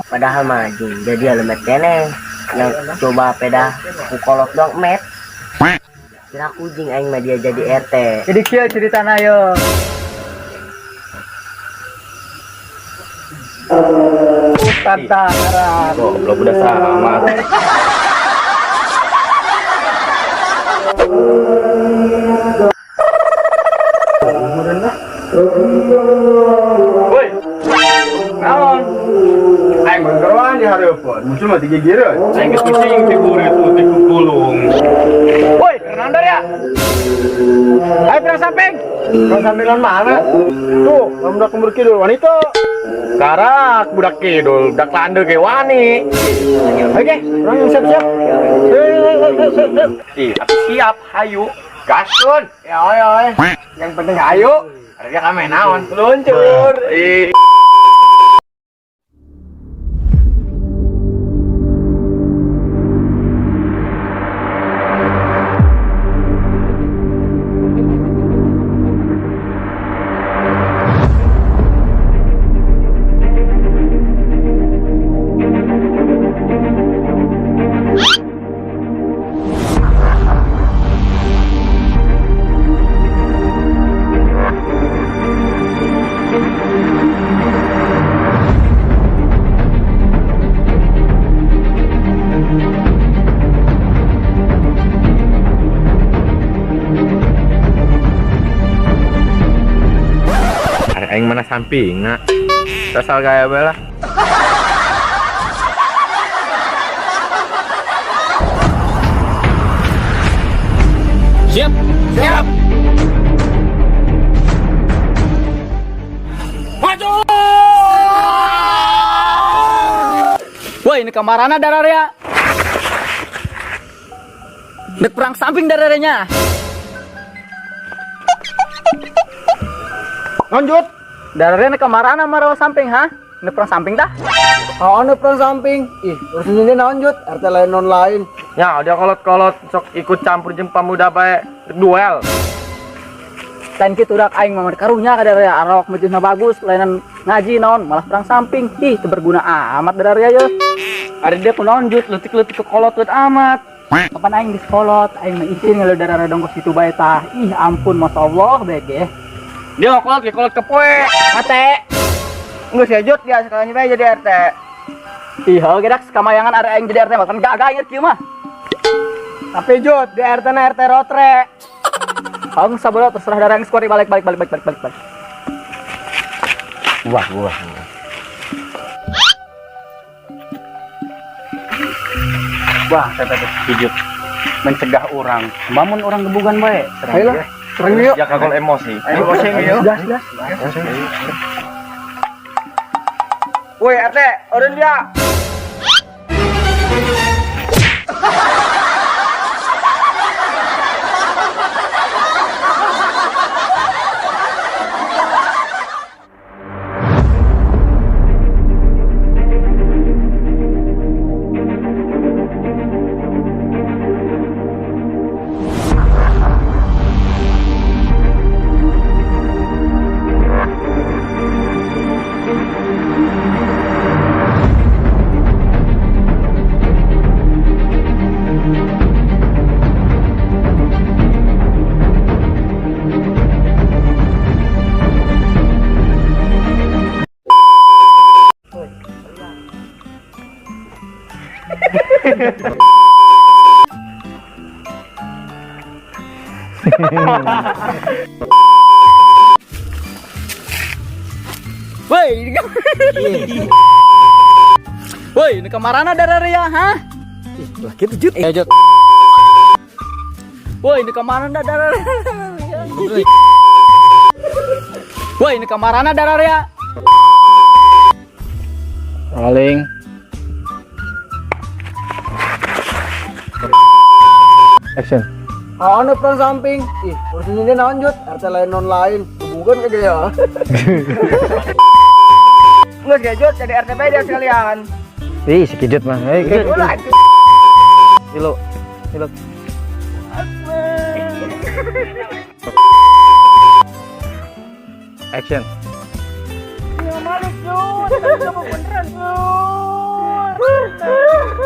Padahal mah jing jadi lemet keneh. Yang coba peda ku kolot doang met. Kira aku jing aing mah dia jadi RT. Jadi kieu ceritana yo. Ustad Tangerang. Goblok udah sama. Woi. Naon? Aing begeroan di hareupeun. Musuh mah digigireun. Aing geus pusing ti burit ti kukulung. Woi, Fernando ya. Ayo perang samping. Perang sampingan mana? Tuh, budak umur kidul wanita. Karak budak kidul, budak lande ge wani. Oke, orang yang siap-siap. Ih, tapi siap, hayu. Gasun. Ya, oi, oi. Yang penting hayu. Ada dia kame naon? Luncur. Ih. Aing mana samping nga. Sasal gaya bae lah. Siap. Siap. Maju! Woi, ini kamarana dararnya. Dek perang samping dararnya. Lanjut. Dararnya ini kamarana marawa samping, ha? Ini perang samping dah. Oh, ini perang samping. Ih, urusan ini lanjut. RT lain non lain. Ya, dia kolot-kolot sok ikut campur jeung pemuda bae duel. Lain kitu dak aing mah karunya ka dararnya arok mejusna bagus, lainan ngaji naon malah perang samping. Ih, teu berguna amat dararnya ye. Ada dia kunaon jut leutik-leutik ke kolot leutik amat. Kapan aing di sekolot, aing mah izin ngelo dararnya dongkos situ bae tah. Ih, ampun masyaallah bae ge. Dia kolot ke kolot ke poe. Mate. Geus ya Jut, dia sekalian bae jadi RT. Ih, heuh gedak kamayangan are aing jadi RT mah kan gagah inget kieu mah. Tapi Jut, di RT na RT rotre. Hong sabodo terserah darang skor balik balik balik balik balik balik. Wah, wah. Wah, saya tadi hijau mencegah orang, bangun orang gebugan bae. Ayo lah, serang yuk. Ya kagol emosi. Emosi yuk. Gas gas. Woi RT, urun dia. Woi. Woi, ini kamarana dararnya, ha? Lah gitu Jut. Eh, Jut. Woi, ini kamarana dararnya. Woi, ini kamarana dararnya. Rolling. Action. Oh, ini perang samping. Ih, urusan ini lanjut. RT lain non lain. Bukan kayak ya. Geus ya Jut, jadi RT bae dia sekalian. Ih, si Kijut mah. Eh, Ulah. Tilu. Tilu. Action. Ya malik Jut, tadi beneran Jut. Pur.